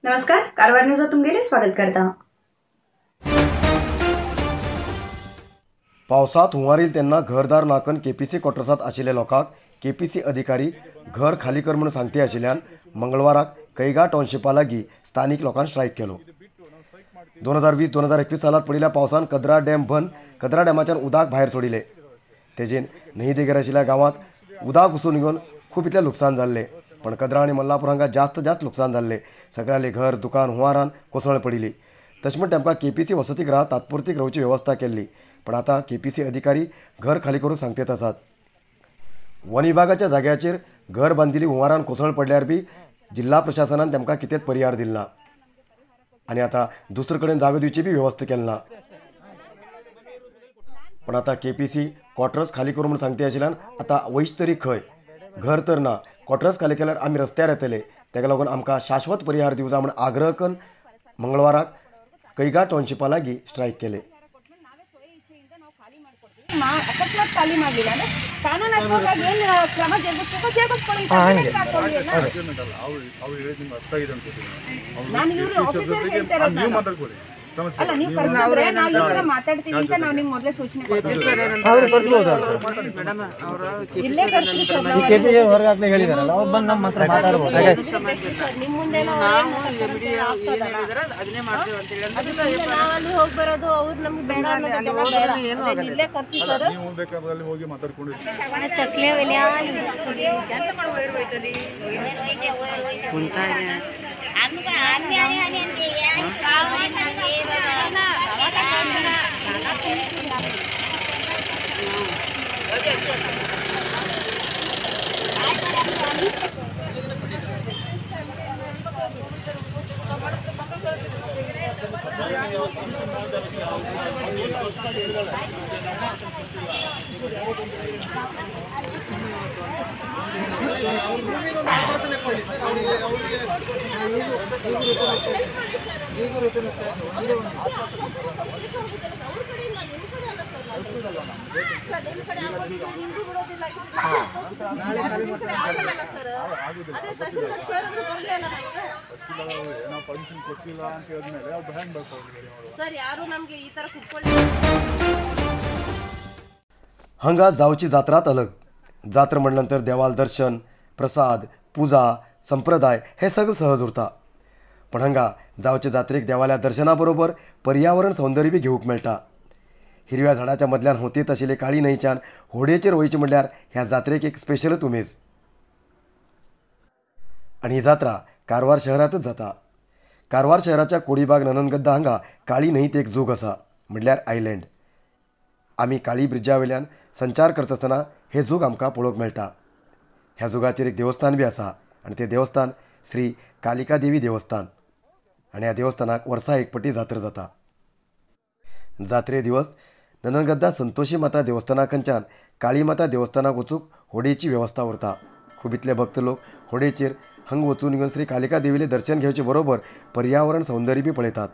नमस्कार, कारवार न्यूजात तुमगेले स्वागत करता। पावसात हुंवार तेन्ना घरदार नाकन केपीसी क्वॉर्टर्सात आशिल्ल्या लोकांक केपीसी अधिकारी घर खाली कर म्हणून सांगते आशिल्ल्यान मंगळवाराक कैगा टाउनशिपा लागीं स्थानिक लोकांनी स्ट्रायक केलो। 2020-2021 सालात पडिल्ल्या पावसान कदरा डॅम बंद कदरा डॅमाच्यान उदक भायर सोडिले। तेजेन न्हंय देगेर आशिल्ल्या गांवांत उदक घुसून घेवन खूब इतलें लुकसाण जाल्लें, पण कदरा आनी मल्लापूर हांगा जास्त जास्त लुकसाण जाल्लें। सगळ्यांले घर दुकान हुंवारान कोसळ पडिल्ली। तशें म्हण तांकां केपीसी वसतीगृहांत तात्पुरती रावची वेवस्था केल्ली, पण आतां केपीसी अधिकारी घर खाली करूंक सांगतेत आसात। वन विभागाच्या जाग्याचेर घर बांदिल्ली हुंवारान कोसळ पडल्यार बी जिल्हा प्रशासनान तांकां कितेंच परिहार दिला ना आनी आतां दुसरे कडेन जागो दिवची बी वेवस्था केली ना। पण आतां केपीसी क्वॉर्टर्स खाली करूं म्हूण सांगते आशिल्ल्यान आतां वयच तरी खंय, घर तर ना, क्वॉर्टर्स खाली केल्यार आमी रस्त्यार येतले, ताका लागून आमकां शाश्वत परिहार दिवचा म्हूण आग्रह करून मंगळवाराक कैगा टाउनशिपा लागीं स्ट्रायक केले। ಅಕಸ್ಮಾತ್ ಖಾಲಿ ಮಾಡಲಿಲ್ಲ ಅಂದ್ರೆ ಕಾನೂನಾತ್ಮಕವಾಗಿ ಏನು ಕ್ರಮ ಜರುಗಿಸಬೇಕು ಜರುಗಿಸ್ಕೊಳ್ಳಿ. ನಾನು ಇವರು ಆಫೀಸರ್ ಹೇಳ್ತಾ ಇರೋದು ಅಲ್ಲ, ನೀವು ಕರೆಸಿದ್ರೆ ನಾವು ಈ ತರ ಮಾತಾಡ್ತೀವಿ ಅಂತ ನಾವು ನಿಮ್ಗೆ ಮೊದಲೇ ಸೂಚನೆ ಕೊಡ್ತೀವಿ. ಇಲ್ಲೇ ಕರ್ಸಿ ಸರ್, ನಿಮ್ಮ ಮುಂದೆ ನಾವು ಅಲ್ಲಿ ಹೋಗಿ ಬರೋದು, ಅವ್ರು ನಮ್ಗೆ ಬೇಡ ಅನ್ನೋದೆಲ್ಲ ಬೇಡ. ಇಲ್ಲೇ ಕರ್ಸಿ ಸರ್. हांगा जावची जात्रात अलग जात्रा म्हणल्यानंतर देवाल दर्शन, प्रसाद, पुजा, संप्रदाय हे सगळं सहज उरता, पण हांगा जावचे जात्रेक देवाल्या दर्शना बरोबर पर्यावरण सौंदर्य बी घेवंक मेळटा। हिरव्या झाडाच्या मदल्यान होतेत आशिल्ले काळी न्हंयच्यान होडयेचेर वयचें म्हणल्यार ह्या जात्रेक एक स्पेशलच उमेज। आनी ही जात्रा कारवार शहरांतच जाता। कारवार शहराच्या कोडीबाग नननगद्दा हांगा काळी न्हंयत एक जूग आसा, म्हणल्यार आयलँड। आमी काळी ब्रिजा वयल्यान संचार करता आसतना हे जूग आमकां पळोवंक मेळटा। ह्या जुगाचेर एक देवस्थान बी आसा आनी तें देवस्थान श्री कालिका देवी देवस्थान, आनी ह्या देवस्थानाक वर्सा एक पटी जात्रा जाता। जात्रे दिवस नननगद्दा संतोषी माता देवस्थाना कडच्यान काळी माता देवस्थानाक वचूंक होडयेची वेवस्था उरता। खूब इतले भक्त लोक होडयेचेर हांगा वचून घेवन श्री कालिका देवीले दर्शन घेवचे बरोबर पर्यावरण सौंदर्य बी पळयतात।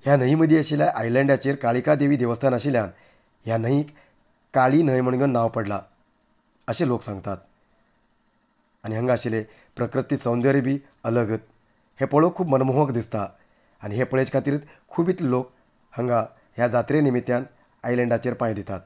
ह्या न्हंय मदीं आशिल्ल्या आयलँडाचेर कालिका देवी देवस्थान आशिल्ल्यान ह्या न्हंयक काळी न्हंय म्हणून नांव पडलां अशें लोक सांगतात। आनी हांगा आशिल्लें प्रकृती सौंदर्य बी अलगत हें पळोवंक खूब मनमोहक दिसता आनी हें पळोवचे खातीर खूब इतले लोक हांगा ह्या जात्रे निमित्यान आयलँडाचेर पांय दितात।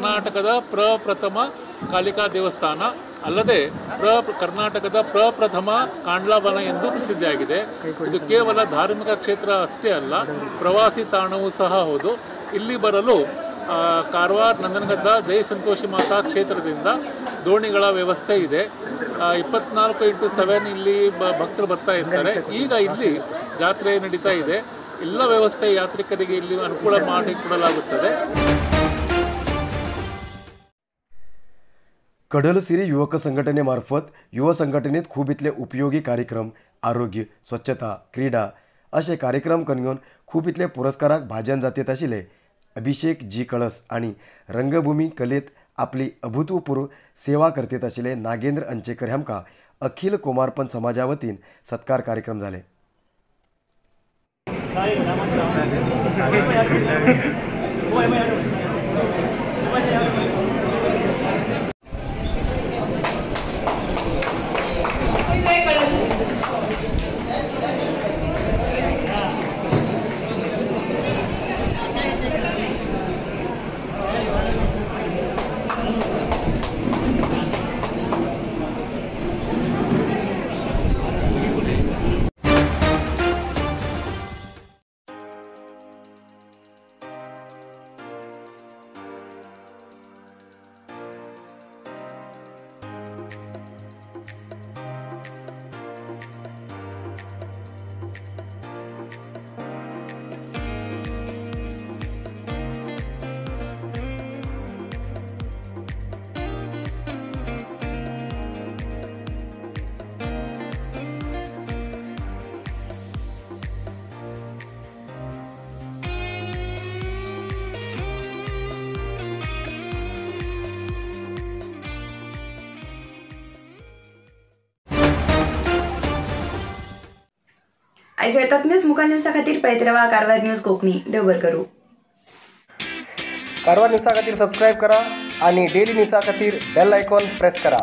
ಕರ್ನಾಟಕದ ಪ್ರಪ್ರಥಮ ಕಾಳಿಕಾ ದೇವಸ್ಥಾನ ಅಲ್ಲದೆ ಕರ್ನಾಟಕದ ಪ್ರಪ್ರಥಮ ಕಾಂಡ್ಲಾವನ ಎಂದು ಪ್ರಸಿದ್ಧಿಯಾಗಿದೆ. ಇದು ಕೇವಲ ಧಾರ್ಮಿಕ ಕ್ಷೇತ್ರ ಅಷ್ಟೇ ಅಲ್ಲ, ಪ್ರವಾಸಿ ತಾಣವೂ ಸಹ ಹೌದು. ಇಲ್ಲಿ ಬರಲು ಕಾರವಾರ ನಂದನಗದ್ದ ಜಯ ಸಂತೋಷಿ ಮಾತಾ ಕ್ಷೇತ್ರದಿಂದ ದೋಣಿಗಳ ವ್ಯವಸ್ಥೆ ಇದೆ. 24x7 ಇಲ್ಲಿ ಭಕ್ತರು ಬರ್ತಾ ಇರ್ತಾರೆ. ಈಗ ಇಲ್ಲಿ ಜಾತ್ರೆ ನಡೀತಾ ಇದೆ. ಎಲ್ಲ ವ್ಯವಸ್ಥೆ ಯಾತ್ರಿಕರಿಗೆ ಇಲ್ಲಿ ಅನುಕೂಲ ಮಾಡಿಕೊಡಲಾಗುತ್ತದೆ. कडलसिरी युवक संघटने मार्फत युवा संघटनेत खूब इतले उपयोगी कार्यक्रम आरोग्य, स्वच्छता, क्रीडा अशे कार्यक्रम करून खूब इतले पुरस्काराक भाजन जातीत आशिल्ले अभिषेक जी कळस आनी रंगभूमी कलेत आपली अभूतपूर्व सेवा करतीत आशिल्ले नागेंद्र अंचेकर हांकां अखिल कुमारपंत समाजा वतीन सत्कार कार्यक्रम जाले. आयज येतात न्यूज मुखाल न्यूजा खातीर पळयत रावा कारवार न्यूज कोंकणी. देव बरें करूं. कारवार न्यूजा खातीर सबस्क्रायब करा आणि डेली न्यूजा खातीर बेल आयकॉन प्रेस करा.